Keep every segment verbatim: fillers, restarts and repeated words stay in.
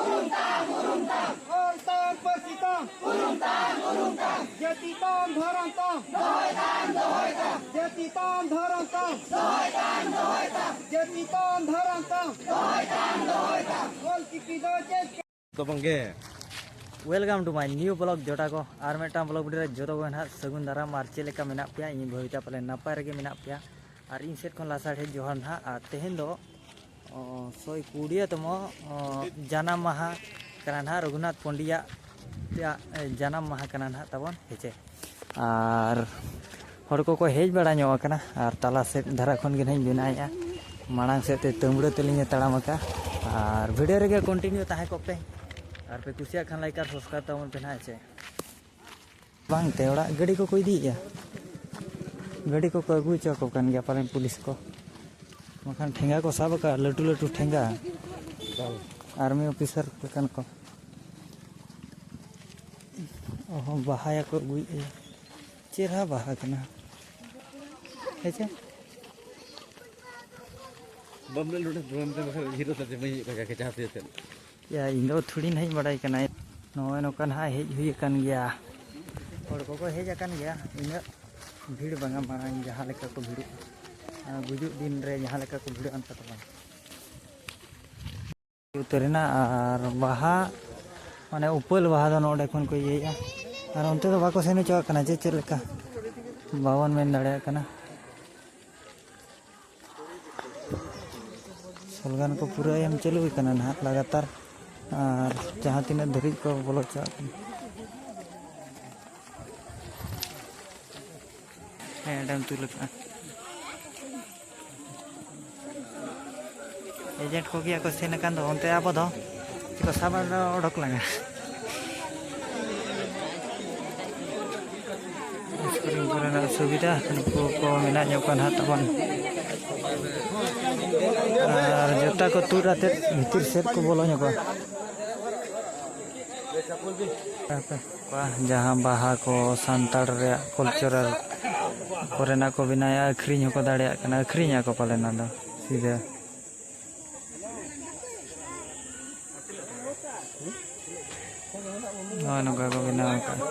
ᱚᱞ ᱛᱟᱢ, ᱯᱟᱹᱨᱥᱤ ᱛᱟᱢ, ᱡᱟᱹᱛᱤ ᱛᱟᱢ, ᱫᱷᱚᱨᱚᱢ ᱛᱟᱢ, ᱡᱟᱹᱛᱤ ᱛᱟᱢ, ᱫᱷᱚᱨᱚᱢ ᱛᱟᱢ, ᱡᱟᱹᱛᱤ ᱛᱟᱢ, ᱫᱷᱚᱨᱚᱢ ᱛᱟᱢ, ᱚᱞ ᱪᱤᱠᱤ ᱫᱚ ᱪᱮᱫ? ᱫᱚ ᱵᱟᱝᱜᱮ᱾ Welcome to my new vlog ᱡᱚᱴᱟ ᱠᱚ, ᱟᱨ ᱢᱤᱫᱴᱟᱝ vlog video ᱨᱮ ᱡᱚᱛᱚ ᱠᱚ ᱱᱟᱦᱟᱜ ᱥᱟᱹᱜᱩᱱ ᱫᱟᱨᱟᱢ᱾ ᱟᱨ ᱪᱮᱫ ᱞᱮᱠᱟ ᱢᱮᱱᱟᱜ ᱯᱮᱭᱟ? ᱤᱧ ᱵᱷᱟᱹᱵᱤᱛᱟ ᱯᱟᱞᱮ ᱱᱟᱯᱟᱭ ᱨᱮᱜᱮ ᱢᱮᱱᱟᱜ ᱯᱮᱭᱟ᱾ ᱟᱨ ᱤᱧ ᱥᱮᱫ ᱠᱷᱚᱱ ᱞᱟᱥᱟᱲᱦᱮᱫ ᱡᱚᱦᱟᱨ ᱱᱟᱦᱟᱜ᱾ ᱟᱨ ᱛᱮᱦᱮᱧ ᱫᱚ ᱚ, ᱥᱚᱭ ᱠᱩᱲᱤᱭᱟᱹ ᱛᱚᱢᱚ, ᱚ, ᱡᱟᱱᱟᱢ ᱢᱟᱦᱟ ᱠᱟᱱᱟ ᱱᱟᱦᱟᱜ ᱨᱚᱜᱷᱩᱱᱟᱛᱷ ᱯᱚᱱᱰᱤᱭᱟᱜ ᱛᱮᱭᱟᱜ, ᱮ, ᱡᱟᱱᱟᱢ ᱢᱟᱦᱟ ᱠᱟᱱᱟ ᱱᱟᱦᱟᱜ ᱛᱟᱵᱚᱱ, ᱦᱮᱸᱪᱮ? ᱟᱨ ᱦᱚᱲ ᱠᱚᱠᱚ ᱦᱮᱡ ᱵᱟᱲᱟ ᱧᱚᱜ ᱟᱠᱟᱱᱟ, ᱟᱨ ᱛᱟᱞᱟ ᱥᱮᱫ ᱫᱷᱟᱨᱟ ᱠᱷᱚᱱ ᱜᱮ ᱱᱟᱦᱟᱜ ᱤᱧ ᱵᱮᱱᱟᱣᱮᱫᱼᱟ᱾ ᱢᱟᱲᱟᱝ ᱥᱮᱫ ᱛᱮ ᱛᱟᱹᱢᱲᱟᱹ ᱛᱮᱞᱤᱧ ᱛᱟᱲᱟᱢ ᱟᱠᱟᱫᱼᱟ᱾ ᱟᱨ video ᱨᱮᱜᱮ continue ᱛᱟᱦᱮᱸ ᱠᱚᱜ ᱯᱮ, ᱟᱨ ᱯᱮ ᱠᱩᱥᱤᱭᱟᱜ ᱠᱷᱟᱱ like ᱟᱨ subscribe ᱛᱟᱵᱚᱱ ᱯᱮ ᱱᱟᱦᱟᱜ, ᱦᱮᱸᱪᱮ? ᱵᱟᱝ ᱛᱮ, ᱚᱲᱟᱜ ᱜᱟᱹᱰᱤ ᱠᱚᱠᱚ ᱤᱫᱤᱭᱮᱫᱼᱟ᱾ ᱜᱟᱹᱰᱤ ᱠᱚᱠᱚ ᱟᱹᱜᱩ ᱦᱚᱪᱚ ᱟᱠᱚ ᱠᱟᱱ ᱜᱮᱭᱟ ᱯᱟᱞᱮᱱ ᱯᱩᱞᱤᱥ ᱠᱚ, ᱵᱟᱠᱷᱟᱱ ᱴᱷᱮᱸᱜᱟ ᱠᱚ ᱥᱟᱵ ᱟᱠᱟᱫᱼᱟ, ᱞᱟᱹᱴᱩ ᱞᱟᱹᱴᱩ ᱴᱷᱮᱸᱜᱟ᱾ ᱟᱨᱢᱤ ᱚᱯᱷᱤᱥᱟᱨ ᱠᱚ ᱠᱟᱱᱟ ᱠᱚ᱾ ᱚᱦᱚ, ᱵᱟᱦᱟᱭᱟᱠᱚ ᱟᱹᱜᱩᱭᱮᱫᱼᱟ᱾ ᱪᱮᱦᱨᱟ ᱵᱟᱦᱟ ᱠᱟᱱᱟ, ᱦᱮᱸ ᱪᱮ? ᱵᱟᱢ ᱞᱟᱹᱭ ᱱᱚᱰᱮ ᱰᱨᱳᱱ ᱛᱮ ᱵᱟᱠᱷᱟᱱ ᱦᱤᱨᱳ ᱥᱟᱛᱮ ᱵᱟᱹᱧ ᱦᱩᱭᱩᱜ ᱠᱟᱱᱟ, ᱡᱟᱦᱟᱸ ᱥᱮᱫ ᱛᱮ᱾ ᱭᱟ, ᱤᱧ ᱫᱚ ᱛᱷᱩᱲᱤ ᱱᱟᱦᱟᱜ ᱤᱧ ᱵᱟᱲᱟᱭ ᱠᱟᱱᱟ᱾ ᱱᱚᱜᱼᱚᱭ ᱱᱚᱝᱠᱟ ᱱᱟᱦᱟᱜ ᱦᱮᱡ ᱦᱩᱭ ᱟᱠᱟᱱ ᱜᱮᱭᱟ᱾ ᱦᱚᱲ ᱠᱚᱠᱚ ᱦᱮᱡ ᱟᱠᱟᱱ ᱜᱮᱭᱟ, ᱤᱱᱟᱹᱜ ᱵᱷᱤᱲ ᱵᱟᱝᱟ, ᱢᱟᱲᱟᱝ ᱡᱟᱦᱟᱸ ᱞᱮᱠᱟ ᱠᱚ ᱵᱷᱤᱲᱚᱜᱼᱟ, ᱟᱨ ᱜᱩᱡᱩᱜ ᱫᱤᱱ ᱨᱮ ᱡᱟᱦᱟᱸ ᱞᱮᱠᱟ ᱠᱚ ᱵᱷᱤᱲᱚᱜᱼᱟ, ᱚᱱᱠᱟ ᱫᱚ ᱵᱟᱝ᱾ ᱩᱛᱟᱹᱨ ᱮᱱᱟ᱾ ᱟᱨ ᱵᱟᱦᱟ, ᱢᱟᱱᱮ ᱩᱯᱟᱹᱞ ᱵᱟᱦᱟ ᱫᱚ ᱱᱚᱰᱮ ᱠᱷᱚᱱ ᱠᱚ ᱤᱭᱟᱹᱭᱮᱫᱼᱟ, ᱟᱨ ᱚᱱᱛᱮ ᱫᱚ ᱵᱟᱠᱚ ᱥᱮᱱ ᱦᱚᱪᱚᱣᱟᱜ ᱠᱟᱱᱟ, ᱪᱮᱫ ᱪᱮᱫ ᱞᱮᱠᱟ ᱵᱟᱵᱚᱱ ᱢᱮᱱ ᱫᱟᱲᱮᱭᱟᱜ ᱠᱟᱱᱟ᱾ ᱥᱞᱳᱜᱟᱱ ᱠᱚ ᱯᱩᱨᱟᱹ ᱮᱢ ᱪᱟᱹᱞᱩ ᱟᱠᱟᱱᱟ ᱱᱟᱦᱟᱜ ᱞᱟᱜᱟᱛᱟᱨ, ᱟᱨ ᱡᱟᱦᱟᱸ ᱛᱤᱱᱟᱹᱜ ᱫᱷᱟᱹᱨᱤᱡ ᱠᱚ ᱵᱚᱞᱚ ᱦᱚᱪᱚᱣᱟᱜ ᱠᱟᱱᱟ᱾ ᱦᱮᱸ, ᱚᱸᱰᱮᱢ ᱛᱩᱞ ᱟᱠᱟᱫᱼᱟ᱾ ᱮᱡᱮᱱᱴ ᱠᱚᱜᱮ ᱠᱚ ᱥᱮᱱ ᱟᱠᱟᱱ ᱫᱚ, ᱚᱱᱛᱮ ᱟᱵᱚ ᱫᱚ ᱪᱮᱫ ᱠᱚ ᱥᱟᱵ ᱟᱫᱚ ᱚᱰᱚᱠ ᱞᱟᱝᱟ᱾ ᱥᱠᱨᱤᱱ ᱠᱚᱨᱮᱱᱟᱜ ᱥᱩᱵᱤᱫᱷᱟ ᱱᱩᱠᱩ ᱠᱚ ᱢᱮᱱᱟᱜ ᱧᱚᱜ ᱠᱚᱣᱟ ᱱᱟᱦᱟᱜ ᱛᱟᱵᱚᱱ᱾ ᱟᱨ ᱡᱩᱛᱟ ᱠᱚ ᱛᱩᱫ ᱟᱛᱮᱫ ᱵᱷᱤᱛᱤᱨ ᱥᱮᱫ ᱠᱚ ᱵᱚᱞᱚ ᱧᱚᱜᱚᱜᱼᱟ᱾ ᱡᱟᱦᱟᱸ ᱵᱟᱦᱟ ᱠᱚ ᱥᱟᱱᱛᱟᱲ ᱨᱮᱭᱟᱜ ᱠᱟᱞᱪᱟᱨᱟᱞ ᱠᱚᱨᱮᱱᱟᱜ ᱠᱚ ᱵᱮᱱᱟᱣᱮᱫᱼᱟ, ᱟᱹᱠᱷᱨᱤᱧ ᱦᱚᱸᱠᱚ ᱫᱟᱲᱮᱭᱟᱜ ᱠᱟᱱᱟ, ᱟᱹᱠᱷᱨᱤᱧᱮᱫᱼᱟ ᱠᱚ ᱯᱟᱞᱮᱱ ᱚᱱᱟ ᱫᱚ ᱥᱤᱫᱷᱟᱹ᱾ ᱱᱚᱜᱼᱚᱭ ᱱᱚᱝᱠᱟ ᱠᱚ ᱵᱮᱱᱟᱣ ᱟᱠᱟᱫᱼᱟ᱾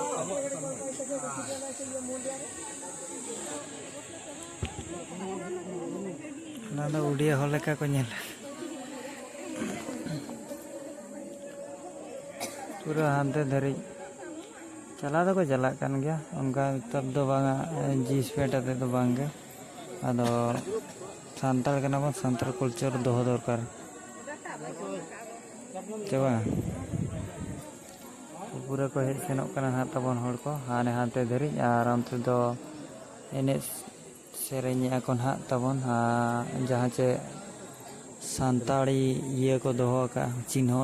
ᱚᱱᱟ ᱫᱚ ᱩᱰᱤᱭᱟ ᱦᱚᱲ ᱞᱮᱠᱟ ᱠᱚ ᱧᱮᱞᱟ᱾ ᱯᱩᱨᱟᱹ ᱦᱟᱱᱛᱮ ᱫᱷᱟᱹᱨᱤᱡ ᱪᱟᱞᱟᱣ ᱫᱚᱠᱚ ᱪᱟᱞᱟᱜ ᱠᱟᱱ ᱜᱮᱭᱟ, ᱚᱱᱠᱟ ᱩᱛᱟᱹᱨ ᱫᱚ ᱵᱟᱝᱟ, ᱡᱤ ᱥᱯᱮᱰ ᱟᱛᱮᱫ ᱫᱚ ᱵᱟᱝ ᱜᱮ᱾ ᱟᱫᱚ ᱥᱟᱱᱛᱟᱲ ᱠᱟᱱᱟ ᱵᱚᱱ, ᱥᱟᱱᱛᱟᱲ ᱠᱟᱞᱪᱟᱨ ᱫᱚᱦᱚ ᱫᱚᱨᱠᱟᱨ, ᱪᱮ ᱵᱟᱝ? ᱯᱩᱨᱟᱹ ᱠᱚ ᱦᱮᱡ ᱥᱮᱱᱚᱜ ᱠᱟᱱᱟ ᱱᱟᱦᱟᱜ ᱛᱟᱵᱚᱱ ᱦᱚᱲ ᱠᱚ ᱦᱟᱱᱮ ᱦᱟᱱᱛᱮ ᱫᱷᱟᱹᱨᱤᱡ, ᱟᱨ ᱚᱱᱛᱮ ᱫᱚ ᱮᱱᱮᱡ ᱥᱮᱨᱮᱧᱮᱜᱼᱟ ᱠᱚ ᱱᱟᱦᱟᱜ ᱛᱟᱵᱚᱱ, ᱟᱨ ᱡᱟᱦᱟᱸ ᱪᱮ ᱥᱟᱱᱛᱟᱲᱤ ᱤᱭᱟᱹ ᱠᱚ ᱫᱚᱦᱚ ᱟᱠᱟᱫᱼᱟ, ᱪᱤᱱᱦᱟᱹ᱾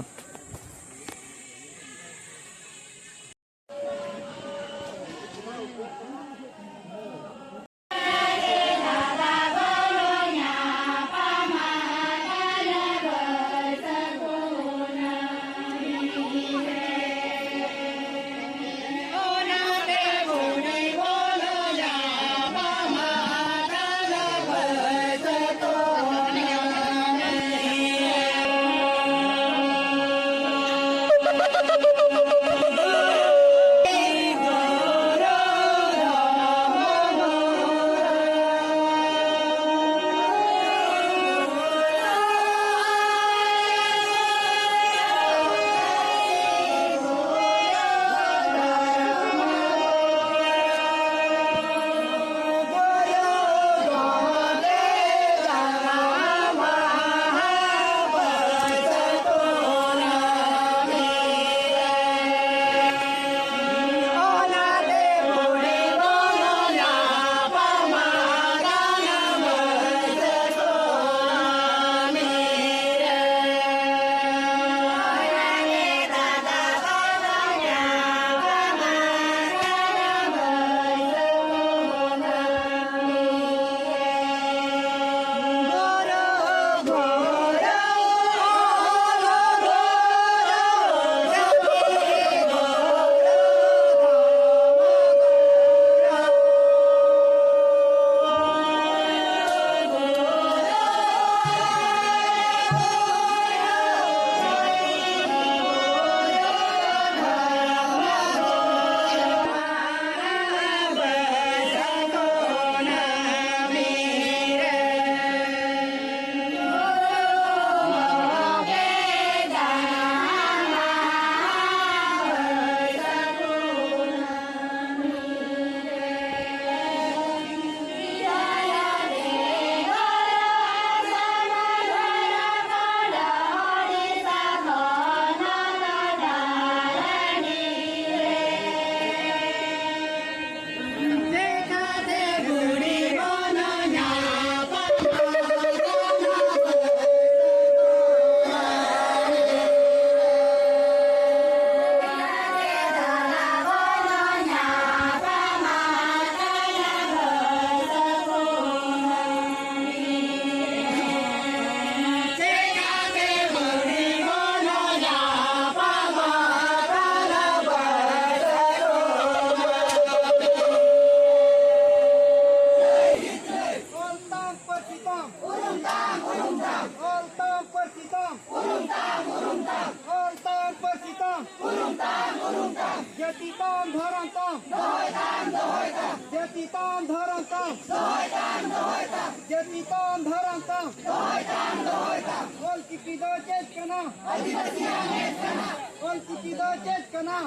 ᱡᱟᱹᱛᱤ ᱛᱟᱢ, ᱫᱷᱚᱨᱚᱢ ᱛᱟᱢ, ᱫᱚᱦᱚᱭ ᱛᱟᱢ, ᱫᱚᱦᱚᱭ ᱛᱟᱢ᱾ ᱚᱞ ᱪᱤᱠᱤ ᱫᱚ ᱪᱮᱫ ᱠᱟᱱᱟ? ᱟᱹᱫᱤᱵᱟᱹᱥᱤᱭᱟᱜ ᱟᱢᱮᱫ ᱠᱟᱱᱟ᱾ ᱚᱞ ᱪᱤᱠᱤ ᱫᱚ ᱪᱮᱫ ᱠᱟᱱᱟ?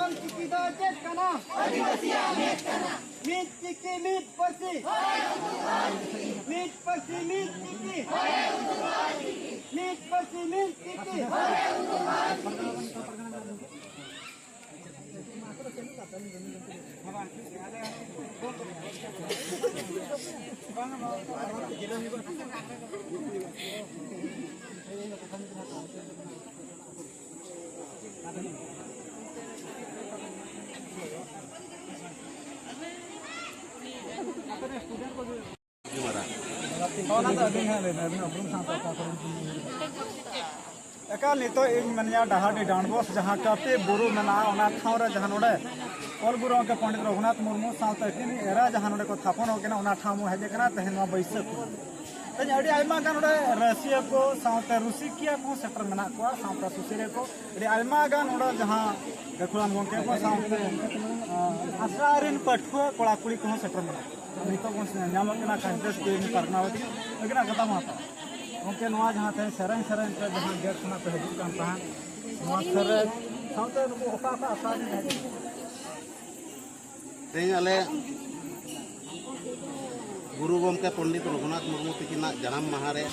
ᱚᱞ ᱪᱤᱠᱤ ᱫᱚ ᱪᱮᱫ ᱠᱟᱱᱟ? ᱟᱹᱫᱤᱵᱟᱹᱥᱤᱭᱟᱜ ᱟᱢᱮᱫ ᱠᱟᱱᱟ᱾ ᱢᱤᱫ ᱪᱤᱠᱤ, ᱢᱤᱫ ᱯᱟᱹᱨᱥᱤ᱾ ᱢᱤᱫ ᱯᱟᱹᱨᱥᱤ, ᱢᱤᱫ ᱪᱤᱠᱤ᱾ ᱢᱤᱫ ᱯᱟᱹᱨᱥᱤ, ᱢᱤᱫ ᱪᱤᱠᱤ᱾ ᱚᱱᱟ ᱫᱚ ᱟᱹᱵᱤᱱ ᱦᱟᱸᱜ ᱞᱟᱹᱭ ᱵᱤᱱ, ᱟᱹᱵᱤᱱ ᱩᱯᱨᱩᱢ ᱥᱟᱶᱛᱮ ᱚᱠᱟ ᱠᱚᱨᱮ ᱵᱤᱱ ᱠᱟᱹᱢᱤ ᱠᱟᱱᱟ? ᱮᱠᱟᱞ, ᱱᱤᱛᱚᱜ ᱤᱧ ᱢᱮᱱᱮᱫᱼᱟ, ᱰᱟᱦᱟᱨᱰᱤ ᱰᱟᱸᱰᱵᱚᱥ ᱡᱟᱦᱟᱸ ᱠᱟᱹᱯᱤ ᱵᱩᱨᱩ ᱢᱮᱱᱟᱜᱼᱟ, ᱚᱱᱟ ᱴᱷᱟᱶ ᱨᱮ ᱡᱟᱦᱟᱸ ᱱᱚᱰᱮ ᱚᱞ ᱜᱩᱨᱩ ᱜᱚᱢᱠᱮ ᱯᱚᱱᱰᱤᱛ ᱨᱚᱜᱷᱩᱱᱟᱛᱷ ᱢᱩᱨᱢᱩ ᱥᱟᱶᱛᱮ ᱟᱹᱠᱤᱱ ᱮᱨᱟ ᱡᱟᱦᱟᱸ ᱱᱚᱰᱮ ᱠᱚ ᱛᱷᱟᱯᱚᱱ ᱟᱠᱟᱱᱟ, ᱚᱱᱟ ᱴᱷᱟᱶ ᱦᱚᱸ ᱦᱮᱡ ᱟᱠᱟᱱᱟ ᱛᱮᱦᱮᱧ ᱱᱚᱣᱟ ᱵᱟᱹᱭᱥᱟᱹᱠᱷ ᱠᱩᱱᱟᱹᱢᱤ᱾ ᱛᱮᱦᱮᱧ ᱟᱹᱰᱤ ᱟᱭᱢᱟ ᱜᱟᱱ ᱱᱚᱰᱮ ᱨᱟᱹᱥᱤᱭᱟᱹ ᱠᱚ ᱥᱟᱶᱛᱮ ᱨᱩᱥᱤᱠᱤᱭᱟᱹ ᱠᱚᱦᱚᱸ ᱥᱮᱴᱮᱨ ᱢᱮᱱᱟᱜ ᱠᱚᱣᱟ, ᱥᱟᱶᱛᱮ ᱥᱩᱥᱟᱹᱨᱤᱭᱟᱹ ᱠᱚ, ᱟᱹᱰᱤ ᱟᱭᱢᱟ ᱜᱟᱱ ᱱᱚᱰᱮ ᱡᱟᱦᱟᱸ ᱜᱟᱹᱠᱷᱩᱲᱟᱱ ᱜᱚᱢᱠᱮ ᱠᱚ ᱥᱟᱶᱛᱮ, ᱟᱸ, ᱟᱥᱲᱟ ᱨᱮᱱ ᱯᱟᱹᱴᱷᱩᱣᱟᱹ ᱠᱚᱲᱟ ᱠᱩᱲᱤ ᱠᱚᱦᱚᱸ ᱥᱮᱴᱮᱨ ᱢᱮᱱᱟᱜ ᱠᱚᱣᱟ᱾ ᱱᱤᱛᱚᱜ ᱵᱚᱱ ᱧᱟᱢᱚᱜ ᱠᱟᱱᱟ ᱠᱷᱟᱥ ᱫᱮᱥ ᱠᱚ ᱯᱟᱨᱜᱟᱱᱟ ᱵᱟᱹᱛᱤ᱾ ᱟᱹᱵᱤᱱᱟᱜ ᱠᱟᱛᱷᱟ ᱢᱟ ᱦᱟᱛᱟᱣᱟ᱾ ᱜᱚᱢᱠᱮ, ᱱᱚᱣᱟ ᱡᱟᱦᱟᱸ ᱛᱮᱦᱮᱧ ᱥᱮᱨᱮᱧ ᱥᱮᱨᱮᱧ ᱛᱮ ᱡᱟᱦᱟᱸ ᱜᱮᱴ ᱠᱷᱚᱱᱟᱜ ᱯᱮ ᱦᱤᱡᱩᱜ ᱠᱟᱱ ᱛᱟᱦᱮᱸᱫ, ᱱᱚᱣᱟ ᱥᱮᱨᱮᱧ ᱥᱟᱶᱛᱮ ᱱᱩᱠᱩ ᱚᱠᱟ ᱚᱠᱟ ᱟᱥᱲᱟ ᱨᱮᱱ ᱦᱮᱡ ᱮᱱᱟ? ᱛᱮᱦᱮᱧ ᱟᱞᱮ ᱜᱩᱨᱩ ᱜᱚᱢᱠᱮ ᱯᱚᱱᱰᱤᱛ ᱨᱚᱜᱷᱩᱱᱟᱛᱷ ᱢᱩᱨᱢᱩ ᱛᱤᱠᱤᱱᱟᱜ ᱡᱟᱱᱟᱢ ᱢᱟᱦᱟ ᱨᱮ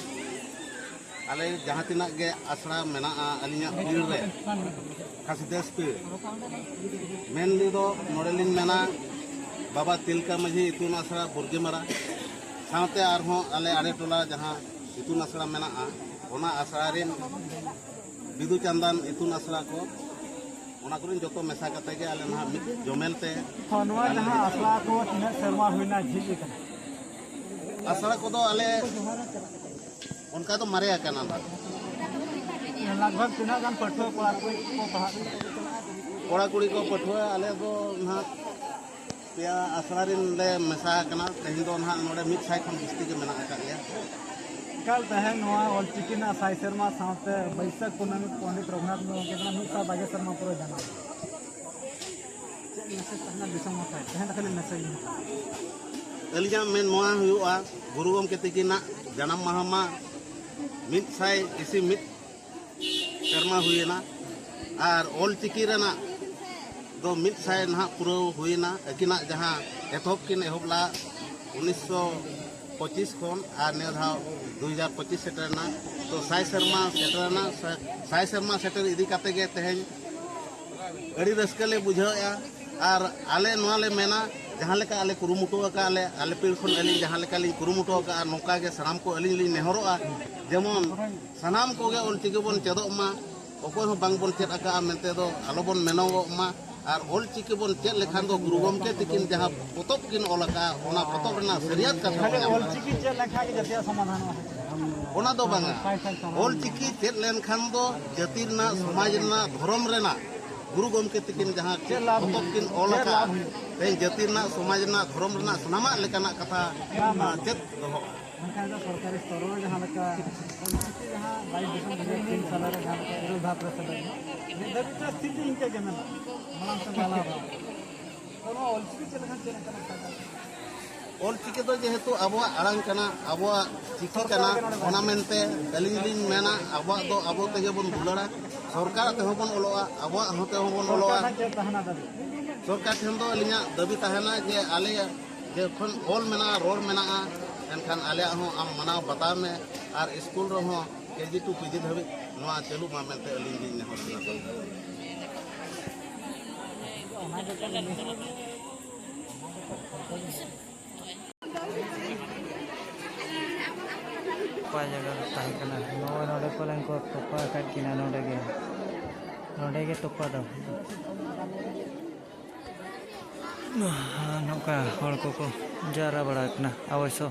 ᱟᱞᱮ ᱡᱟᱦᱟᱸ ᱛᱤᱱᱟᱹᱜ ᱜᱮ ᱟᱥᱲᱟ ᱢᱮᱱᱟᱜᱼᱟ ᱟᱹᱞᱤᱧᱟᱜ ᱯᱤᱲ ᱨᱮ, ᱠᱷᱟᱥᱤᱫᱟᱹᱥ ᱯᱤᱲ, ᱢᱮᱱ ᱫᱚ ᱱᱚᱰᱮᱞᱤᱧ ᱢᱮᱱᱟ, ᱵᱟᱵᱟ ᱛᱤᱞᱠᱟᱹ ᱢᱟᱹᱡᱷᱤ ᱤᱛᱩᱱ ᱟᱥᱲᱟ ᱵᱩᱨᱜᱤᱢᱟᱨᱟ, ᱥᱟᱶᱛᱮ ᱟᱨᱦᱚᱸ ᱟᱞᱮ ᱟᱲᱮ ᱴᱚᱞᱟ ᱡᱟᱦᱟᱸ ᱤᱛᱩᱱ ᱟᱥᱲᱟ ᱢᱮᱱᱟᱜᱼᱟ, ᱚᱱᱟ ᱟᱥᱲᱟ ᱨᱮᱱ ᱵᱤᱫᱩ ᱪᱟᱸᱫᱟᱱ ᱤᱛᱩᱱ ᱟᱥᱲᱟ ᱠᱚ, ᱚᱱᱟ ᱠᱚᱨᱮᱱ ᱡᱚᱛᱚ ᱢᱮᱥᱟ ᱠᱟᱛᱮ ᱜᱮ ᱟᱞᱮ ᱱᱟᱦᱟᱜ ᱢᱤᱫ ᱡᱚᱢᱮᱞ ᱛᱮ ᱛᱚ, ᱱᱚᱣᱟ ᱟᱞᱮ ᱡᱟᱦᱟᱸ ᱟᱥᱲᱟ ᱠᱚ ᱛᱤᱱᱟᱹᱜ ᱥᱮᱨᱢᱟ ᱦᱩᱭᱱᱟ ᱡᱷᱤᱡ ᱟᱠᱟᱱᱟ? ᱟᱥᱲᱟ ᱠᱚᱫᱚ ᱟᱞᱮ ᱚᱱᱠᱟ ᱫᱚ ᱢᱟᱨᱮ ᱟᱠᱟᱱᱟ ᱱᱟᱦᱟᱜ᱾ ᱞᱟᱜᱽ ᱵᱷᱟᱜᱽ ᱛᱤᱱᱟᱹᱜ ᱜᱟᱱ ᱯᱟᱹᱴᱷᱩᱣᱟᱹ ᱠᱚᱲᱟ ᱠᱩᱲᱤ ᱠᱚ ᱯᱟᱲᱦᱟᱜ ᱠᱟᱱᱟ? ᱠᱚᱲᱟ ᱠᱩᱲᱤ ᱠᱚ ᱯᱟᱹᱴᱷᱩᱣᱟᱹ ᱟᱞᱮ ᱫᱚ ᱱᱟᱦᱟᱜ ᱯᱮᱭᱟ ᱟᱥᱲᱟ ᱨᱮᱱ ᱞᱮ ᱢᱮᱥᱟ ᱟᱠᱟᱱᱟ᱾ ᱛᱮᱦᱮᱧ ᱫᱚ ᱱᱟᱦᱟᱜ ᱱᱚᱰᱮ ᱢᱤᱫ ᱥᱟᱭ ᱠᱷᱚᱱ ᱡᱟᱹᱥᱛᱤ ᱜᱮ ᱢᱮᱱᱟᱜ ᱟᱠᱟᱫ ᱞᱮᱭᱟ᱾ ᱮᱠᱟᱞ, ᱛᱮᱦᱮᱧ ᱱᱚᱣᱟ ᱚᱞᱪᱤᱠᱤ ᱨᱮᱱᱟᱜ ᱥᱟᱭ ᱥᱮᱨᱢᱟ ᱥᱟᱶᱛᱮ ᱵᱟᱹᱭᱥᱟᱹᱠᱷ ᱠᱩᱱᱟᱹᱢᱤ ᱯᱚᱱᱰᱤᱛ ᱨᱚᱜᱷᱩᱱᱟᱛᱷ ᱢᱩᱨᱢᱩ ᱜᱚᱢᱠᱮ ᱛᱟᱹᱠᱤᱱᱟᱜ ᱢᱤᱫ ᱥᱟᱭ ᱵᱟᱜᱮ ᱥᱮᱨᱢᱟ ᱯᱩᱨᱟᱹ ᱡᱟᱱᱟᱢ᱾ ᱪᱮᱫ ᱢᱮᱥᱮᱡᱽ ᱛᱟᱦᱮᱱᱟ ᱫᱤᱥᱚᱢ ᱦᱚᱲ ᱴᱷᱮᱱ? ᱛᱮᱦᱮᱧ ᱫᱚ ᱠᱷᱟᱹᱞᱤ ᱢᱮᱥᱮᱡᱽ ᱤᱧ ᱦᱟᱛᱟᱣᱟ᱾ ᱟᱹᱞᱤᱧᱟᱜ ᱢᱮᱱ ᱱᱚᱣᱟ ᱦᱩᱭᱩᱜᱼᱟ, ᱜᱩᱨᱩ ᱜᱚᱢᱠᱮ ᱛᱤᱠᱤᱱᱟᱜ ᱡᱟᱱᱟᱢ ᱢᱟᱦᱟ ᱢᱟ ᱢᱤᱫ ᱥᱟᱭ ᱤᱥᱤ ᱢᱤᱫ ᱥᱮᱨᱢᱟ ᱦᱩᱭᱮᱱᱟ, ᱟᱨ ᱚᱞ ᱪᱤᱠᱤ ᱨᱮᱱᱟᱜ ᱫᱚ ᱢᱤᱫ ᱥᱟᱭ ᱱᱟᱦᱟᱜ ᱯᱩᱨᱟᱹᱣ ᱦᱩᱭᱮᱱᱟ᱾ ᱟᱹᱠᱤᱱᱟᱜ ᱡᱟᱦᱟᱸ ᱮᱛᱚᱦᱚᱵ ᱠᱤᱱ ᱮᱦᱚᱵ ᱞᱮᱫᱼᱟ ᱩᱱᱤᱥᱥᱚ ᱯᱚᱸᱪᱤᱥ ᱠᱷᱚᱱ, ᱟᱨ ᱱᱤᱭᱟᱹ ᱫᱷᱟᱣ ᱫᱩ ᱦᱟᱡᱟᱨ ᱯᱚᱸᱪᱤᱥ ᱥᱮᱴᱮᱨᱮᱱᱟ᱾ ᱛᱚ ᱥᱟᱭ ᱥᱮᱨᱢᱟ ᱥᱮᱴᱮᱨᱮᱱᱟ᱾ ᱥᱟᱭ ᱥᱮᱨᱢᱟ ᱥᱮᱴᱮᱨ ᱤᱫᱤ ᱠᱟᱛᱮ ᱜᱮ ᱛᱮᱦᱮᱧ ᱟᱹᱰᱤ ᱨᱟᱹᱥᱠᱟᱹ ᱞᱮ ᱵᱩᱡᱷᱟᱹᱣᱮᱫᱼᱟ᱾ ᱟᱨ ᱟᱞᱮ ᱱᱚᱣᱟ ᱞᱮ ᱢᱮᱱᱟ, ᱡᱟᱦᱟᱸ ᱞᱮᱠᱟ ᱟᱞᱮ ᱠᱩᱨᱩᱢᱩᱴᱩ ᱟᱠᱟᱫᱼᱟ ᱞᱮ, ᱟᱞᱮ ᱯᱤᱲ ᱠᱷᱚᱱ ᱟᱹᱞᱤᱧ ᱡᱟᱦᱟᱸ ᱞᱮᱠᱟ ᱞᱤᱧ ᱠᱩᱨᱩᱢᱩᱴᱩ ᱟᱠᱟᱫᱼᱟ, ᱱᱚᱝᱠᱟ ᱜᱮ ᱥᱟᱱᱟᱢ ᱠᱚ ᱟᱹᱞᱤᱧ ᱞᱤᱧ ᱱᱮᱦᱚᱨᱚᱜᱼᱟ, ᱡᱮᱢᱚᱱ ᱥᱟᱱᱟᱢ ᱠᱚᱜᱮ ᱚᱞ ᱪᱤᱠᱤ ᱵᱚᱱ ᱪᱮᱫᱚᱜ ᱢᱟ᱾ ᱚᱠᱚᱭ ᱦᱚᱸ ᱵᱟᱝ ᱵᱚᱱ ᱪᱮᱫ ᱟᱠᱟᱫᱼᱟ ᱢᱮᱱᱛᱮ ᱫᱚ ᱟᱞᱚ ᱵᱚᱱ ᱢᱮᱱᱚᱜᱚᱜ ᱢᱟ᱾ ᱟᱨ ᱚᱞ ᱪᱤᱠᱤ ᱵᱚᱱ ᱪᱮᱫ ᱞᱮᱠᱷᱟᱱ ᱫᱚ ᱜᱩᱨᱩ ᱜᱚᱢᱠᱮ ᱛᱤᱠᱤᱱ ᱡᱟᱦᱟᱸ ᱯᱚᱛᱚᱵ ᱠᱤᱱ ᱚᱞ ᱟᱠᱟᱫᱼᱟ, ᱚᱱᱟ ᱯᱚᱛᱚᱵ ᱨᱮᱱᱟᱜ ᱥᱟᱹᱨᱤᱭᱟᱛ ᱠᱟᱛᱷᱟ ᱵᱚᱱ ᱧᱟᱢᱟ᱾ ᱚᱞ ᱪᱤᱠᱤ ᱪᱮᱫ ᱞᱮᱠᱷᱟᱱ ᱜᱮ ᱡᱟᱹᱛᱤᱭᱟᱜ ᱥᱚᱢᱟᱫᱷᱟᱱᱚᱜᱼᱟ᱾ ᱚᱱᱟ ᱫᱚ ᱵᱟᱝᱟ᱾ ᱚᱞ ᱪᱤᱠᱤ ᱪᱮᱫ ᱞᱮᱱᱠᱷᱟᱱ ᱫᱚ ᱡᱟᱹᱛᱤ ᱨᱮᱱᱟᱜ, ᱥᱚᱢᱟᱡᱽ ᱨᱮᱱᱟᱜ, ᱫᱷᱚᱨᱚᱢ ᱨᱮᱱᱟᱜ ᱜᱩᱨᱩ ᱜᱚᱢᱠᱮ ᱛᱤᱠᱤᱱ ᱡᱟᱦᱟᱸ ᱪᱮᱫ ᱞᱟᱵᱷ ᱯᱚᱛᱚᱵ ᱠᱤᱱ ᱚᱞ ᱪᱮᱫ ᱟᱠᱟᱫᱼᱟ, ᱞᱟᱵᱷ ᱦᱩᱭᱩᱜᱼᱟ? ᱛᱮᱦᱮᱧ ᱡᱟᱹᱛᱤ ᱨᱮᱱᱟᱜ, ᱥᱚᱢᱟᱡᱽ ᱨᱮᱱᱟᱜ, ᱫᱷᱚᱨᱚᱢ ᱨᱮᱱᱟᱜ ᱥᱟᱱᱟᱢᱟᱜ ᱞᱮᱠᱟᱱᱟᱜ ᱠᱟᱛᱷᱟ, ᱚᱱᱟ ᱢᱟ᱾ ᱟᱸ, ᱪᱮᱫ ᱫᱚᱦᱚᱜᱼᱟ? ᱢᱮᱱᱠᱷᱟᱱ ᱫᱚ ᱥᱚᱨᱠᱟᱨᱤ ᱥᱛᱚᱨ ᱨᱮ ᱡᱟᱦᱟᱸ ᱞᱮᱠᱟ ᱚᱞᱪᱤᱠᱤ ᱡᱟᱦᱟᱸ ᱵᱟᱭᱤᱥ ᱰᱤᱥᱮᱢᱵᱚᱨ ᱫᱩ ᱦᱟᱡᱟᱨ ᱛᱤᱱ ᱥᱟᱞ ᱨᱮ ᱡᱟᱦᱟᱸ ᱞᱮᱠᱟ ᱤᱨᱟᱹᱞ ᱫᱷᱟᱯ ᱨᱮ ᱥᱮᱞᱮᱫ ᱮᱱᱟ, ᱱᱤᱛ ᱫᱷᱟᱹᱵᱤᱡ ᱛᱮ ᱥᱛᱷᱤᱛᱤ ᱤᱱᱠᱟᱹ ᱜᱮ ᱢᱮᱱᱟᱜᱼᱟ, ᱢᱟᱲᱟᱝ ᱥᱮᱫ ᱵᱟᱭ ᱞᱟᱦᱟ ᱫᱟᱲᱮᱭᱟᱜ ᱠᱟᱱᱟ᱾ ᱛᱚ ᱱᱚᱣᱟ ᱚᱞᱪᱤᱠᱤ ᱪᱮᱫ ᱞᱮᱠᱷᱟᱱ ᱪᱮᱫ ᱞᱮᱠᱟᱱᱟᱜ ᱯᱷᱟᱭᱫᱟ? ᱚᱞᱪᱤᱠᱤ ᱫᱚ ᱡᱮᱦᱮᱛᱩ ᱟᱵᱚᱣᱟᱜ ᱟᱲᱟᱝ ᱠᱟᱱᱟ, ᱟᱵᱚᱣᱟᱜ ᱪᱤᱠᱤ ᱠᱟᱱᱟ, ᱚᱱᱟ ᱢᱮᱱᱛᱮ ᱟᱹᱞᱤᱧ ᱞᱤᱧ ᱢᱮᱱᱟ, ᱟᱵᱚᱣᱟᱜ ᱫᱚ ᱟᱵᱚ ᱛᱮᱜᱮ ᱵᱚᱱ ᱫᱩᱞᱟᱹᱲᱟ, ᱥᱚᱨᱠᱟᱨᱟᱜ ᱛᱮᱦᱚᱸ ᱵᱚᱱ ᱚᱞᱚᱜᱼᱟ, ᱟᱵᱚᱣᱟᱜ ᱦᱚᱸ ᱛᱮᱦᱚᱸ ᱵᱚᱱ ᱚᱞᱚᱜᱼᱟ᱾ ᱥᱚᱨᱠᱟᱨ ᱴᱷᱮᱱ ᱪᱮᱫ ᱛᱟᱦᱮᱱᱟ ᱫᱟᱹᱵᱤ? ᱥᱚᱨᱠᱟᱨ ᱴᱷᱮᱱ ᱫᱚ ᱟᱹᱞᱤᱧᱟᱜ ᱫᱟᱹᱵᱤ ᱛᱟᱦᱮᱱᱟ ᱡᱮ ᱟᱞᱮ ᱡᱚᱠᱷᱚᱱ ᱚᱞ ᱢᱮᱱᱟᱜᱼᱟ, ᱨᱚᱲ ᱢᱮᱱᱟᱜᱼᱟ, ᱮᱱᱠᱷᱟᱱ ᱟᱞᱮᱭᱟᱜ ᱦᱚᱸ ᱟᱢ ᱢᱟᱱᱟᱣ ᱵᱟᱛᱟᱣ ᱢᱮ ᱟᱨ ᱥᱠᱩᱞ ᱨᱮᱦᱚᱸ ᱠᱮ ᱡᱤ ᱴᱩ ᱯᱤ ᱡᱤ ᱫᱷᱟᱹᱵᱤᱡ ᱱᱚᱣᱟ ᱪᱟᱹᱞᱩᱜ ᱢᱟ ᱢᱮᱱᱛᱮ ᱟᱹᱞᱤᱧ ᱞᱤᱧ ᱱᱮᱦᱚᱨ ᱠᱟᱱᱟ ᱥᱚᱨᱠᱟᱨ ᱴᱷᱮᱱ᱾ ᱚᱠᱟ ᱡᱟᱭᱜᱟ ᱨᱮ ᱛᱟᱦᱮᱸ ᱠᱟᱱᱟ? ᱱᱚᱜᱼᱚᱭ ᱱᱚᱰᱮ ᱯᱟᱞᱮᱱ ᱠᱚ ᱛᱚᱯᱟ ᱟᱠᱟᱫ ᱠᱤᱱᱟ, ᱱᱚᱰᱮ ᱜᱮ, ᱱᱚᱰᱮ ᱜᱮ ᱛᱚᱯᱟ ᱫᱚ᱾ ᱱᱚᱝᱠᱟ ᱦᱚᱲ ᱠᱚᱠᱚ ᱡᱟᱣᱨᱟ ᱵᱟᱲᱟ ᱟᱠᱟᱱᱟ ᱚᱵᱚᱥᱥᱚ᱾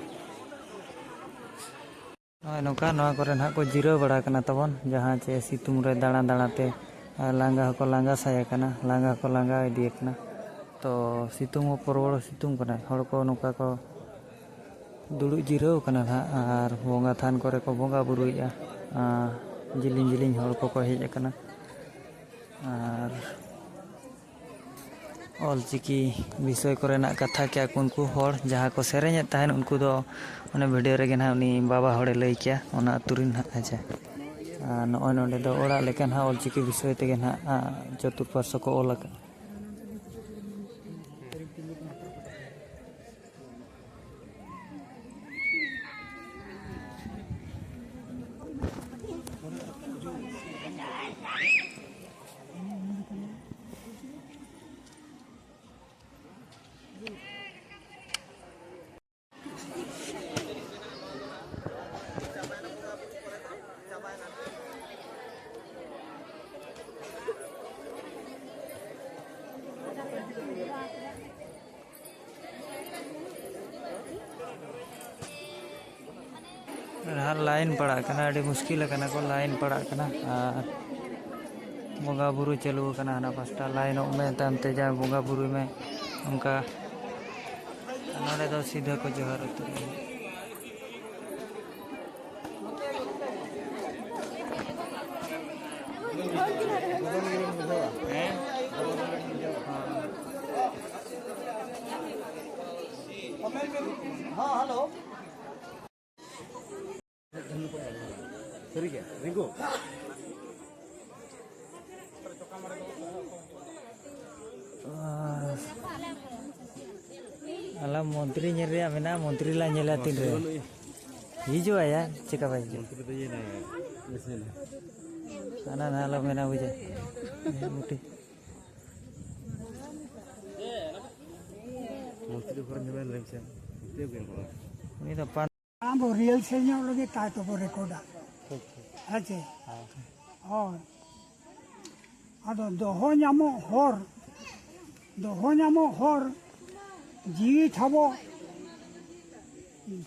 ᱱᱚᱜᱼᱚᱭ ᱱᱚᱝᱠᱟ ᱱᱚᱣᱟ ᱠᱚᱨᱮ ᱱᱟᱦᱟᱜ ᱠᱚ ᱡᱤᱨᱟᱹᱣ ᱵᱟᱲᱟ ᱟᱠᱟᱱᱟ ᱛᱟᱵᱚᱱ, ᱡᱟᱦᱟᱸ ᱪᱮ ᱥᱤᱛᱩᱝ ᱨᱮ ᱫᱟᱬᱟ ᱫᱟᱬᱟ ᱛᱮ, ᱟᱨ ᱞᱟᱸᱜᱟ ᱦᱚᱸᱠᱚ ᱞᱟᱸᱜᱟ ᱥᱟᱭ ᱟᱠᱟᱱᱟ, ᱞᱟᱸᱜᱟ ᱦᱚᱸᱠᱚ ᱞᱟᱸᱜᱟ ᱤᱫᱤ ᱟᱠᱟᱱᱟ᱾ ᱛᱚ ᱥᱤᱛᱩᱝ ᱦᱚᱸ ᱯᱨᱚᱵᱚᱞ ᱥᱤᱛᱩᱝ ᱠᱟᱱᱟ, ᱦᱚᱲ ᱠᱚ ᱱᱚᱝᱠᱟ ᱠᱚ ᱫᱩᱲᱩᱵ ᱡᱤᱨᱟᱹᱣ ᱠᱟᱱᱟ ᱱᱟᱦᱟᱜ, ᱟᱨ ᱵᱚᱸᱜᱟ ᱛᱷᱟᱱ ᱠᱚᱨᱮ ᱠᱚ ᱵᱚᱸᱜᱟ ᱵᱩᱨᱩᱭᱮᱫᱼᱟ᱾ ᱟᱨ ᱡᱤᱞᱤᱧ ᱡᱤᱞᱤᱧ ᱦᱚᱲ ᱠᱚᱠᱚ ᱦᱮᱡ ᱟᱠᱟᱱᱟ᱾ ᱟᱨ ᱚᱞᱪᱤᱠᱤ ᱵᱤᱥᱚᱭ ᱠᱚᱨᱮᱱᱟᱜ ᱠᱟᱛᱷᱟ ᱠᱮᱭᱟ ᱠᱚ ᱩᱱᱠᱩ ᱦᱚᱲ ᱡᱟᱦᱟᱸ ᱠᱚ ᱥᱮᱨᱮᱧᱮᱫ ᱛᱟᱦᱮᱱ, ᱩᱱᱠᱩ ᱫᱚ ᱚᱱᱮ ᱵᱷᱤᱰᱤᱭᱳ ᱨᱮᱜᱮ ᱱᱟᱦᱟᱜ ᱩᱱᱤ ᱵᱟᱵᱟ ᱦᱚᱲᱮ ᱞᱟᱹᱭ ᱠᱮᱭᱟ, ᱚᱱᱟ ᱟᱹᱛᱩ ᱨᱮᱱ ᱱᱟᱦᱟᱜ᱾ ᱟᱪᱪᱷᱟ, ᱟᱨ ᱱᱚᱜᱼᱚᱭ ᱱᱚᱰᱮ ᱫᱚ ᱚᱲᱟᱜ ᱞᱮᱠᱟ ᱱᱟᱦᱟᱜ ᱚᱞᱪᱤᱠᱤ ᱵᱤᱥᱚᱭ ᱛᱮᱜᱮ ᱱᱟᱦᱟᱜ, ᱟ, ᱪᱚᱛᱩᱨᱯᱟᱨᱥᱚ ᱠᱚ ᱚᱞ ᱟᱠᱟᱫᱼᱟ᱾ ᱟᱨ ᱞᱟᱭᱤᱱ ᱯᱟᱲᱟᱜ ᱠᱟᱱᱟ, ᱟᱹᱰᱤ ᱢᱩᱥᱠᱤᱞ ᱟᱠᱟᱱᱟ ᱠᱚ, ᱞᱟᱭᱤᱱ ᱯᱟᱲᱟᱜ ᱠᱟᱱᱟ᱾ ᱟᱨ ᱵᱚᱸᱜᱟ ᱵᱩᱨᱩ ᱪᱟᱹᱞᱩ ᱟᱠᱟᱱᱟ ᱦᱟᱱᱟ ᱯᱟᱥᱴᱟ, ᱞᱟᱭᱤᱱᱚᱜ ᱢᱮ, ᱛᱟᱭᱚᱢ ᱛᱮ ᱡᱟᱦᱟᱸ ᱵᱚᱸᱜᱟ ᱵᱩᱨᱩᱭ ᱢᱮ, ᱚᱱᱠᱟ᱾ ᱱᱚᱰᱮ ᱫᱚ ᱥᱤᱫᱷᱟᱹ ᱠᱚ ᱡᱚᱦᱟᱨ ᱩᱛᱟᱹᱨᱚᱜᱼᱟ᱾ ᱦᱮᱸ? ᱦᱮᱸ, ᱦᱮᱞᱳ᱾ ᱥᱟᱹᱨᱤ ᱜᱮ, ᱨᱤᱝᱠᱩ᱾ ᱟᱞᱟᱝ ᱢᱚᱱᱛᱨᱤ ᱧᱮᱞ ᱨᱮᱭᱟᱜ ᱢᱮᱱᱟᱜᱼᱟ, ᱢᱚᱱᱛᱨᱤ ᱞᱟᱝ ᱧᱮᱞᱟ ᱛᱤᱱ ᱨᱮ ᱦᱤᱡᱩᱜᱼᱟ ᱭᱟ, ᱪᱮᱠᱟ ᱵᱟᱭ ᱦᱤᱡᱩᱜᱼᱟ? ᱢᱚᱱᱛᱨᱤ ᱫᱚ ᱤᱭᱟᱹ ᱱᱟᱭ, ᱱᱟᱥᱮ ᱱᱟᱭ᱾ ᱦᱟᱱᱟ ᱱᱟᱦᱟᱜ ᱞᱚ ᱢᱮᱱᱟ ᱵᱩᱡᱷᱟᱹ᱾ ᱢᱚᱱᱛᱨᱤ ᱦᱚᱲ ᱧᱮᱞ ᱞᱮᱢ ᱥᱮ, ᱪᱮᱫ ᱵᱮᱱ ᱨᱚᱲᱟ? ᱩᱱᱤ ᱫᱚ ᱯᱟᱱ- ᱟᱢ ᱵᱚ ᱨᱤᱦᱟᱨᱥᱮᱞ ᱧᱚᱜ ᱞᱟᱹᱜᱤᱫ ᱛᱟᱭ ᱛᱚᱵᱚ ᱨᱮᱠᱚᱨᱰᱟ᱾ ᱴᱷᱤᱠ, ᱴᱷᱤᱠ᱾ ᱦᱮᱸ ᱪᱮ? ᱦᱮᱸ᱾ ᱦᱳᱭ᱾ ᱟᱫᱚ ᱫᱚᱦᱚ ᱧᱟᱢᱚᱜ ᱦᱚᱨ, ᱫᱚᱦᱚ ᱧᱟᱢᱚᱜ ᱦᱚᱨ, ᱡᱤᱣᱤ ᱛᱷᱟᱵᱚ,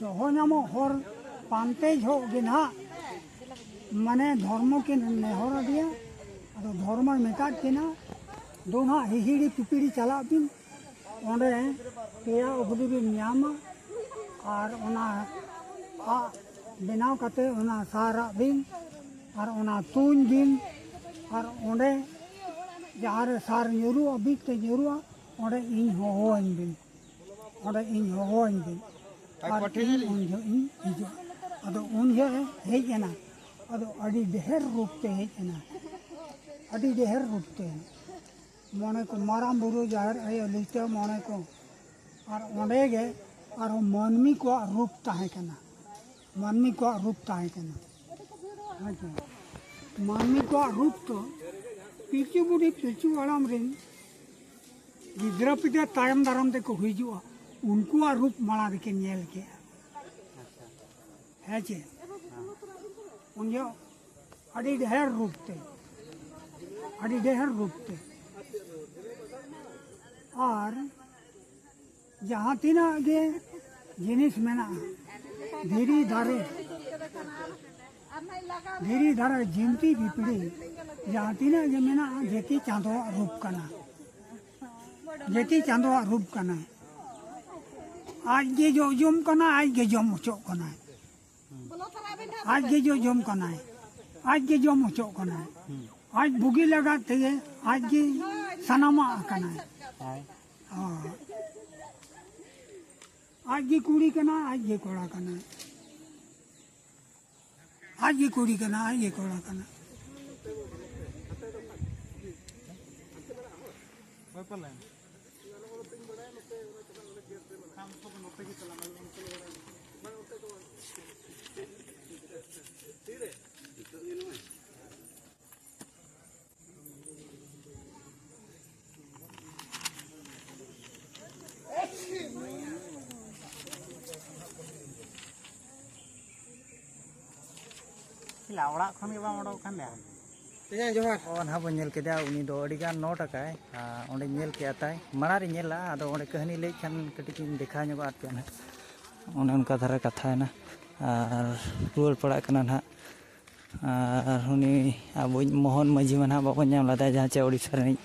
ᱫᱚᱦᱚ ᱧᱟᱢᱚᱜ ᱦᱚᱨ ᱯᱟᱱᱛᱮ ᱡᱚᱦᱚᱜ ᱜᱮ ᱱᱟᱦᱟᱜ, ᱢᱟᱱᱮ, ᱫᱷᱚᱨᱢᱚ ᱠᱤᱱ ᱱᱮᱦᱚᱨ ᱟᱫᱮᱭᱟ᱾ ᱟᱫᱚ ᱫᱷᱚᱨᱢᱚᱭ ᱢᱮᱛᱟᱫ ᱠᱤᱱᱟ, "ᱫᱩ ᱱᱟᱦᱟᱜ ᱦᱤᱦᱤᱲᱤ ᱯᱤᱯᱤᱲᱤ ᱪᱟᱞᱟᱜ ᱵᱤᱱ, ᱚᱸᱰᱮ ᱯᱮᱭᱟ ᱩᱜᱽᱱᱤ ᱵᱤᱱ ᱧᱟᱢᱟ, ᱟᱨ ᱚᱱᱟ ᱟᱜ ᱵᱮᱱᱟᱣ ᱠᱟᱛᱮ ᱚᱱᱟ ᱥᱟᱨᱟᱜ ᱵᱤᱱ, ᱟᱨ ᱚᱱᱟ ᱛᱩᱧ ᱵᱤᱱ, ᱟᱨ ᱚᱸᱰᱮ ᱡᱟᱦᱟᱸ ᱨᱮ ᱥᱟᱨ ᱧᱩᱨᱩᱜᱼᱟ, ᱵᱤᱫ ᱛᱮ ᱧᱩᱨᱩᱜᱼᱟ, ᱚᱸᱰᱮ ᱤᱧ ᱦᱚᱦᱚᱣᱟᱹᱧ ᱵᱤᱱ, ᱚᱸᱰᱮ ᱤᱧ ᱦᱚᱦᱚᱣᱟᱹᱧ ᱵᱤᱱ, ᱟᱨ ᱤᱧ ᱩᱱ ᱡᱚᱦᱚᱜ ᱤᱧ ᱦᱤᱡᱩᱜᱼᱟ᱾ ᱟᱫᱚ ᱩᱱ ᱡᱚᱦᱚᱜ ᱮ ᱦᱮᱡ ᱮᱱᱟ᱾ ᱟᱫᱚ ᱟᱹᱰᱤ ᱰᱷᱮᱨ ᱨᱩᱯ ᱛᱮ ᱦᱮᱡ ᱮᱱᱟ, ᱟᱹᱰᱤ ᱰᱷᱮᱨ ᱨᱩᱯ ᱛᱮ᱾ ᱢᱚᱬᱮ ᱠᱚ, ᱢᱟᱨᱟᱝ ᱵᱩᱨᱩ, ᱡᱟᱦᱮᱨ ᱟᱭᱳ, ᱞᱤᱴᱟᱹ ᱢᱚᱬᱮ ᱠᱚ, ᱟᱨ ᱚᱸᱰᱮ ᱜᱮ ᱟᱨᱦᱚᱸ ᱢᱟᱹᱱᱢᱤ ᱠᱚᱣᱟᱜ ᱨᱩᱯ ᱛᱟᱦᱮᱸ ᱠᱟᱱᱟ, ᱢᱟᱹᱱᱢᱤ ᱠᱚᱣᱟᱜ ᱨᱩᱯ ᱛᱟᱦᱮᱸ ᱠᱟᱱᱟ᱾ ᱦᱮᱸ ᱥᱮ? ᱢᱟᱹᱱᱢᱤ ᱠᱚᱣᱟᱜ ᱨᱩᱯ ᱫᱚ ᱯᱤᱞᱪᱩ ᱵᱩᱰᱷᱤ ᱯᱤᱞᱪᱩ ᱦᱟᱲᱟᱢ ᱨᱮᱱ ᱜᱤᱫᱽᱨᱟᱹ ᱯᱤᱫᱽᱨᱟᱹ ᱛᱟᱭᱚᱢ ᱫᱟᱨᱟᱢ ᱛᱮᱠᱚ ᱦᱤᱡᱩᱜᱼᱟ, ᱩᱱᱠᱩᱣᱟᱜ ᱨᱩᱯ ᱢᱟᱲᱟᱝ ᱨᱮᱠᱤᱱ ᱧᱮᱞ ᱠᱮᱜᱼᱟ᱾ ᱦᱮᱸ ᱪᱮ? ᱩᱱ ᱡᱚᱦᱚᱜ ᱟᱹᱰᱤ ᱰᱷᱮᱨ ᱨᱩᱯ ᱛᱮ, ᱟᱹᱰᱤ ᱰᱷᱮᱨ ᱨᱩᱯ ᱛᱮ᱾ ᱟᱨ ᱡᱟᱦᱟᱸ ᱛᱤᱱᱟᱹᱜ ᱜᱮ ᱡᱤᱱᱤᱥ ᱢᱮᱱᱟᱜᱼᱟ, ᱫᱷᱤᱨᱤ ᱫᱟᱨᱮ, ᱫᱷᱤᱨᱤ ᱫᱟᱨᱮ, ᱡᱤᱱᱛᱤ ᱯᱤᱯᱤᱲᱤ, ᱡᱟᱦᱟᱸ ᱛᱤᱱᱟᱹᱜ ᱜᱮ ᱢᱮᱱᱟᱜᱼᱟ, ᱡᱮᱛᱮ ᱪᱟᱸᱫᱳᱣᱟᱜ ᱨᱩᱯ ᱠᱟᱱᱟ, ᱡᱮᱛᱮ ᱪᱟᱸᱫᱳᱣᱟᱜ ᱨᱩᱯ ᱠᱟᱱᱟ᱾ ᱟᱡ ᱜᱮ ᱡᱚ ᱡᱚᱢ ᱠᱟᱱᱟ, ᱟᱡ ᱜᱮ ᱡᱚᱢ ᱦᱚᱪᱚᱜ ᱠᱟᱱᱟᱭ, ᱟᱡ ᱜᱮ ᱡᱚ ᱡᱚᱢ ᱠᱟᱱᱟᱭ, ᱟᱡ ᱜᱮ ᱡᱚᱢ ᱦᱚᱪᱚᱜ ᱠᱟᱱᱟᱭ, ᱟᱡ ᱵᱩᱜᱤ ᱞᱟᱜᱟᱫ ᱛᱮᱜᱮ ᱟᱡ ᱜᱮ ᱥᱟᱱᱟᱢᱟᱜ ᱠᱟᱱᱟᱭ᱾ ᱦᱳᱭ᱾ ᱦᱳᱭ᱾ ᱟᱡ ᱜᱮ ᱠᱩᱲᱤ ᱠᱟᱱᱟᱭ, ᱟᱡ ᱜᱮ ᱠᱚᱲᱟ ᱠᱟᱱᱟᱭ, ᱟᱡ ᱜᱮ ᱠᱩᱲᱤ ᱠᱟᱱᱟᱭ, ᱟᱡ ᱜᱮ ᱠᱚᱲᱟ ᱠᱟᱱᱟᱭ᱾ ᱪᱮᱫᱟᱜ ᱚᱲᱟᱜ ᱠᱷᱚᱱ ᱜᱮ ᱵᱟᱢ ᱚᱰᱚᱠ ᱠᱟᱱ ᱛᱟᱦᱮᱸᱫ? ᱛᱮᱦᱮᱧ ᱡᱚᱦᱟᱨ᱾ ᱚ, ᱱᱟᱦᱟᱜ ᱵᱚᱱ ᱧᱮᱞ ᱠᱮᱫᱟ, ᱩᱱᱤ ᱫᱚ ᱟᱹᱰᱤ ᱜᱟᱱ ᱱᱚᱴ ᱟᱠᱟᱭ᱾ ᱟᱨ ᱚᱸᱰᱮ ᱧᱮᱞ ᱠᱮᱜᱼᱟ ᱛᱟᱭ, ᱢᱟᱲᱟᱝ ᱨᱮ ᱧᱮᱞ ᱞᱟᱜᱼᱟ, ᱟᱫᱚ ᱚᱸᱰᱮ ᱠᱟᱹᱦᱱᱤ ᱞᱟᱹᱭᱮᱫ ᱠᱷᱟᱱ ᱠᱟᱹᱴᱤᱡ ᱤᱧ ᱫᱮᱠᱷᱟᱣ ᱧᱚᱜᱚᱜ ᱟᱫ ᱯᱮᱭᱟ ᱱᱟᱦᱟᱜ᱾ ᱚᱱᱮ ᱚᱱᱠᱟ ᱫᱷᱟᱨᱟ ᱠᱟᱛᱷᱟᱭᱮᱱᱟ᱾ ᱟᱨ ᱨᱩᱣᱟᱹᱲ ᱯᱟᱲᱟᱜ ᱠᱟᱱᱟ ᱱᱟᱦᱟᱜ᱾ ᱟᱨ ᱩᱱᱤ ᱟᱵᱚᱭᱤᱡ ᱢᱳᱦᱚᱱ ᱢᱟᱹᱡᱷᱤ ᱢᱟ ᱱᱟᱦᱟᱜ ᱵᱟᱵᱚᱱ ᱧᱟᱢ ᱞᱮᱫᱟ, ᱡᱟᱦᱟᱸ ᱪᱮ ᱳᱰᱤᱥᱟ ᱨᱤᱱᱤᱡ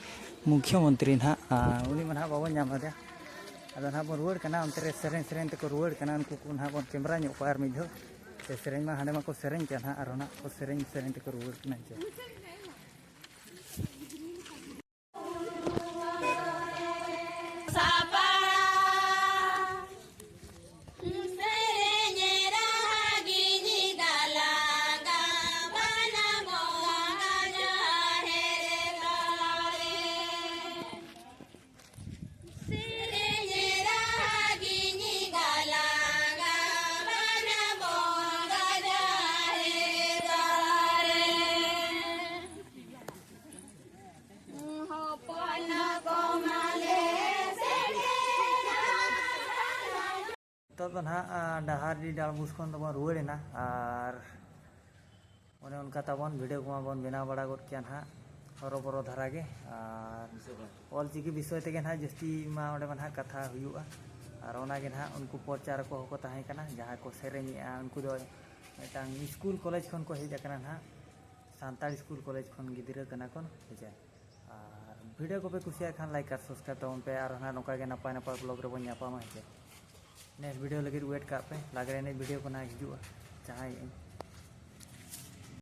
ᱢᱩᱠᱷᱭᱚ ᱢᱚᱱᱛᱨᱤ ᱱᱟᱦᱟᱜ, ᱟᱨ ᱩᱱᱤ ᱢᱟ ᱱᱟᱦᱟᱜ ᱵᱟᱵᱚᱱ ᱧᱟᱢ ᱞᱮᱫᱮᱭᱟ᱾ ᱟᱫᱚ ᱱᱟᱦᱟᱜ ᱵᱚᱱ ᱨᱩᱣᱟᱹᱲ ᱠᱟᱱᱟ, ᱚᱱᱛᱮ ᱨᱮ ᱥᱮᱨᱮᱧ ᱥᱮᱨᱮᱧ ᱛᱮᱠᱚ ᱨᱩᱣᱟᱹᱲ ᱠᱟᱱᱟ, ᱩᱱᱠᱩ ᱠᱚ ᱱᱟᱦᱟᱜ ᱵᱚᱱ ᱠᱮᱢᱨᱟ ᱧᱚᱜ ᱠᱚᱣᱟ ᱟᱨ ᱢᱤᱫ ᱫᱷᱟᱣ᱾ ᱥᱮ ᱥᱮᱨᱮᱧ ᱢᱟ ᱦᱟᱸᱰᱮ ᱢᱟᱠᱚ ᱥᱮᱨᱮᱧ ᱠᱟᱱ ᱱᱟᱦᱟᱜ, ᱟᱨᱦᱚᱸ ᱱᱟᱦᱟᱜ ᱠᱚ ᱥᱮᱨᱮᱧ ᱥᱮᱨᱮᱧ ᱛᱮᱠᱚ ᱨᱩᱣᱟᱹᱲ ᱠᱟᱱᱟ ᱪᱮ᱾ ᱫᱚ ᱱᱟᱦᱟᱜ ᱰᱟᱦᱟᱨᱰᱤ ᱰᱟᱞᱵᱩᱥ ᱠᱷᱚᱱ ᱫᱚᱵᱚᱱ ᱨᱩᱣᱟᱹᱲ ᱮᱱᱟ᱾ ᱟᱨ ᱚᱱᱮ ᱚᱱᱠᱟ ᱛᱟᱵᱚᱱ ᱵᱷᱤᱰᱤᱭᱳ ᱠᱚᱢᱟ ᱵᱚᱱ ᱵᱮᱱᱟᱣ ᱵᱟᱲᱟ ᱜᱚᱫ ᱠᱮᱭᱟ ᱱᱟᱦᱟᱜ ᱦᱚᱨᱚᱵᱚᱨᱚ ᱫᱷᱟᱨᱟ ᱜᱮ᱾ ᱟᱨ ᱚᱞ ᱪᱤᱠᱤ ᱵᱤᱥᱚᱭ ᱛᱮᱜᱮ ᱱᱟᱦᱟᱜ ᱡᱟᱹᱥᱛᱤ ᱢᱟ ᱚᱸᱰᱮ ᱢᱟ ᱱᱟᱦᱟᱜ ᱠᱟᱛᱷᱟ ᱦᱩᱭᱩᱜᱼᱟ᱾ ᱟᱨ ᱚᱱᱟᱜᱮ ᱱᱟᱦᱟᱜ ᱩᱱᱠᱩ ᱯᱨᱚᱪᱟᱨᱚᱠ ᱠᱚ ᱛᱟᱦᱮᱸ ᱠᱟᱱᱟ, ᱡᱟᱦᱟᱸᱭ ᱠᱚ ᱥᱮᱨᱮᱧᱮᱜᱼᱟ, ᱩᱱᱠᱩ ᱫᱚ ᱢᱤᱫᱴᱟᱝ ᱥᱠᱩᱞ ᱠᱚᱞᱮᱡᱽ ᱠᱷᱚᱱ ᱠᱚ ᱦᱮᱡ ᱟᱠᱟᱱᱟ ᱱᱟᱦᱟᱜ᱾ ᱥᱟᱱᱛᱟᱲ ᱥᱠᱩᱞ ᱠᱚᱞᱮᱡᱽ ᱠᱷᱚᱱ ᱜᱤᱫᱽᱨᱟᱹ ᱠᱟᱱᱟ ᱠᱚ, ᱦᱮᱸ ᱥᱮ᱾ ᱟᱨ ᱵᱷᱤᱰᱤᱭᱳ ᱠᱚᱯᱮ ᱠᱩᱥᱤᱭᱟᱜ ᱠᱷᱟᱱ ᱞᱟᱭᱤᱠ ᱟᱨ ᱥᱟᱵᱥᱠᱨᱟᱭᱤᱵ ᱛᱟᱵᱚᱱ ᱯᱮ᱾ ᱟᱨ ᱱᱟᱦᱟᱜ ᱱᱚᱝᱠᱟ ᱜᱮ ᱱᱟᱯᱟᱭ ᱱᱟᱯᱟᱭ ᱵᱞᱚᱜ ᱨᱮᱵᱚᱱ ᱧᱟᱯᱟᱢᱟ, ᱦᱮᱸ ᱥᱮ᱾ ᱱᱮᱠᱥᱴ ᱵᱷᱤᱰᱤᱭᱳ ᱞᱟᱹᱜᱤᱫ ᱣᱮᱴ ᱠᱟᱜ ᱯᱮ, ᱞᱟᱜᱽᱲᱮ ᱮᱱᱮᱡ ᱵᱷᱤᱰᱤᱭᱳ ᱠᱚ ᱱᱟᱦᱟᱜ ᱦᱤᱡᱩᱜᱼᱟ, ᱡᱟᱦᱟᱸᱭ